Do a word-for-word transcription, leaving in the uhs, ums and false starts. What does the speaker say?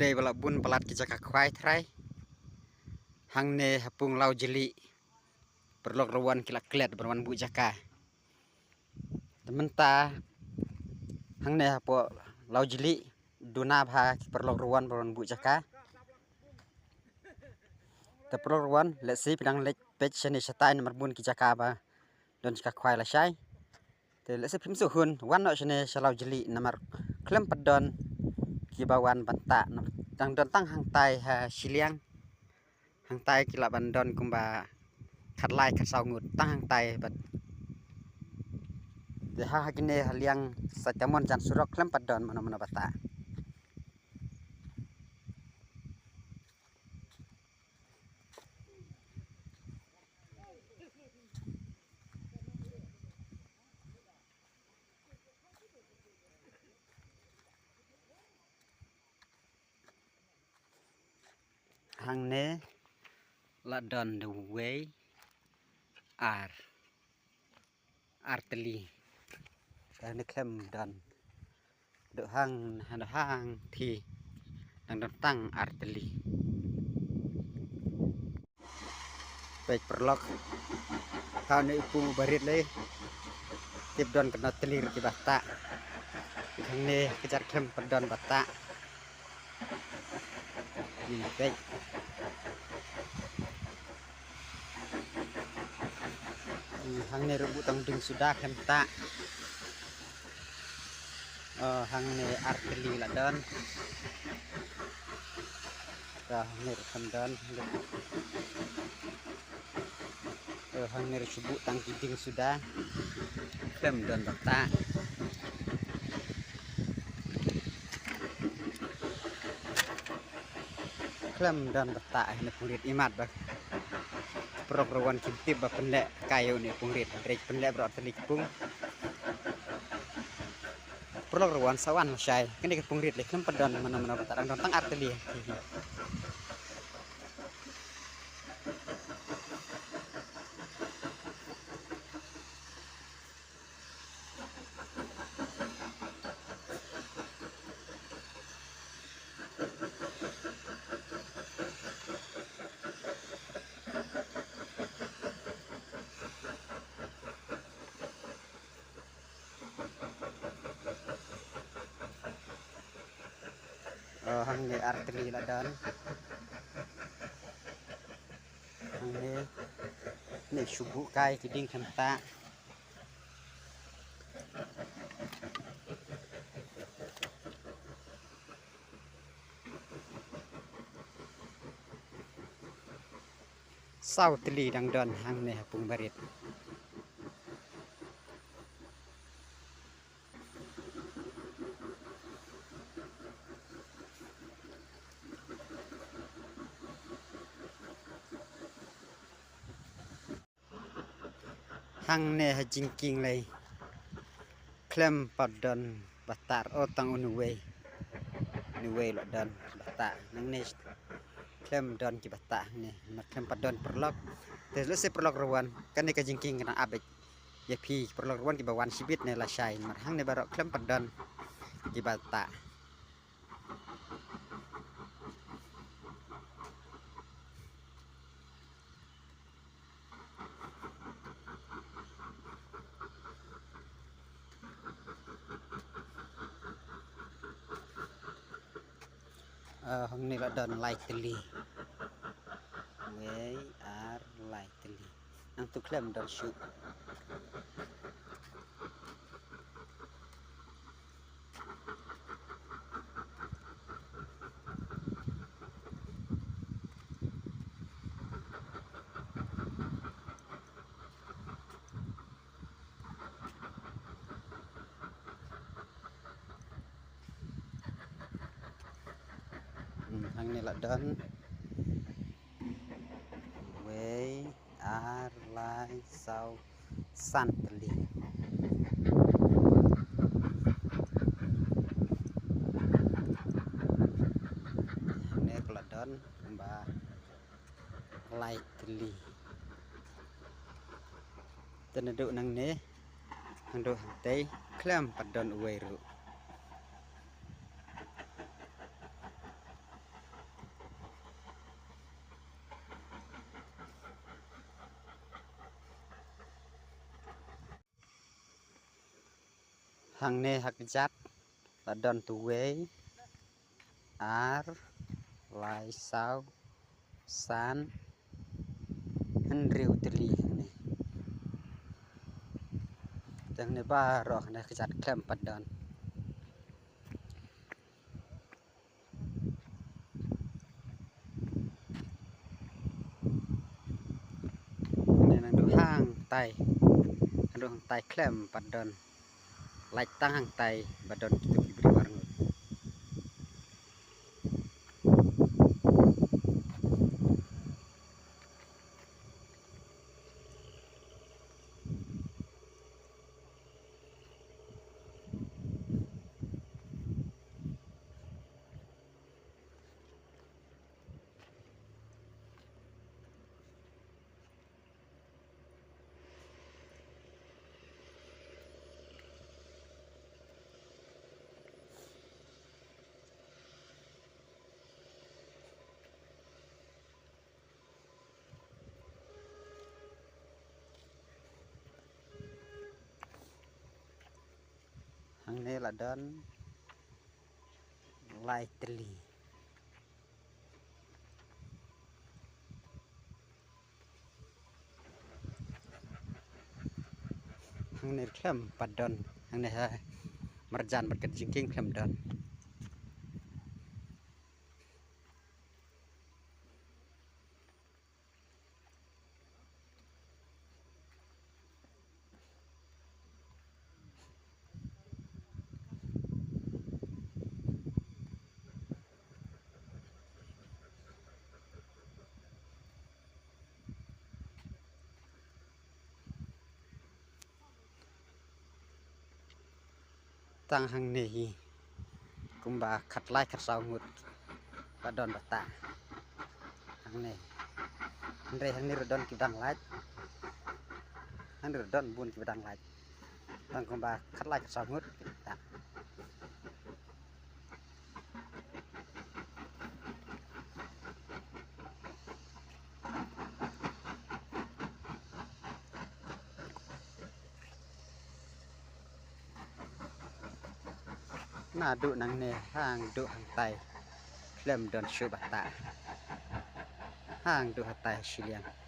Dei ba la bun palat ki jaka khwai trai. Hangne ha pung Lawjylli. Paralok Rawon ki la klet ban wan buh jaka. Te mynta hangne hapoh Lawjylli duna bha ki paralok Rawon ban wan buh jaka. Te paralok Rawon lehse phi dang leit peit shane shatai namar bun ki jaka ba don jaka khwai lashai. Te lehse phim sngewhun wan noh shane sha Lawjylli namar khlem pat don kiba wan ban tah, dang don tang hangtai ha shiliang. Hangtai ki lah ban don kumba khatlai khatsaw ngut tang hangtai bad. Te ha, ha kine ha liang Saitamon jan surok khlem pat don mano mano ba tah. Hangne la don da uwei, ar, ar tylli. Te hangne khlem don. Duk hang, duk hang thi dang don tang ar tylli. Peit paralok. Ha une u pung uba rit lei. Tip don kano tylli ruh kiba tah. Hangne ka jaka khlem pat don ba tah. Ïa peit. Hmm, hangne ruh buh tang ding suda khlem tah. Oh, hangne ar tylli la don. Te hangne ruh khlem don. Te hangne ruh shu buh tang ki ding suda. Khlem don ba tah. Khlem don ba tah ha une u pung rit, imat ba paralok Rawon kim tip ba pynleh kai ïa une u pung rit. Hynrei pynleh baroh ar tylli ki pung. Paralok Rawon sa wan lashai. Kane ka pung rit lei khlem pat don mano mano ba tah, dang don tang ar tylli. Oh, hangne ar tylli la don. Hangne ne shu buh kai ki ding khlem tah. Saw tylli dang don hangne ha pung barit. Hangne ha jingkieng lei khlem pat don ba tah, oh, tang une uwei. Une uwei la don ba tah. Nangne khlem don kiba tah hangne. Namar khlem pat don paralok. Te lehse paralok Rawon, kane ka jingkieng ka nang ap beit ïa phi paralok Rawon kiba wan shibit ne lashai. Namar hangne baroh khlem pat don kiba tah. Ah, hangne la don lai tylli. Wei, ar, lai tylli. Nangtu khlem don shuh. Hmm, hangne la don. Wei, ar, lai, saw, san tylli. Hangne ka la don kumba lai tylli. Te naduh nangne haduh hangtei khlem pat don uwei ruh. Tang ne ha kjat la don tu wei, ar, lai, saw, san, hynriew tylli hangne. Tang ne baroh hangne kjat khlem pat don. Ne nang du hangtai, nang du hangtai khlem pat don. Lait tang hangtai ba don kitu ki briew arngut. Hangne la don lai tylli. Hangne khlem pat don, hangne ha marjan bad ka jingkieng khlem don. Tang hangne hi kumba khatlai khatsaw ngut ba don ba tah. Hangne. Hynrei hangne ruh don kiba dang lait. Hangne ruh don bun kiba dang lait. Tang kumba khatlai khatsaw ngut ba tah. Naduh nangne hangduh hangtai khlem don shuh ba tah. Hangduh hangtai shiliang.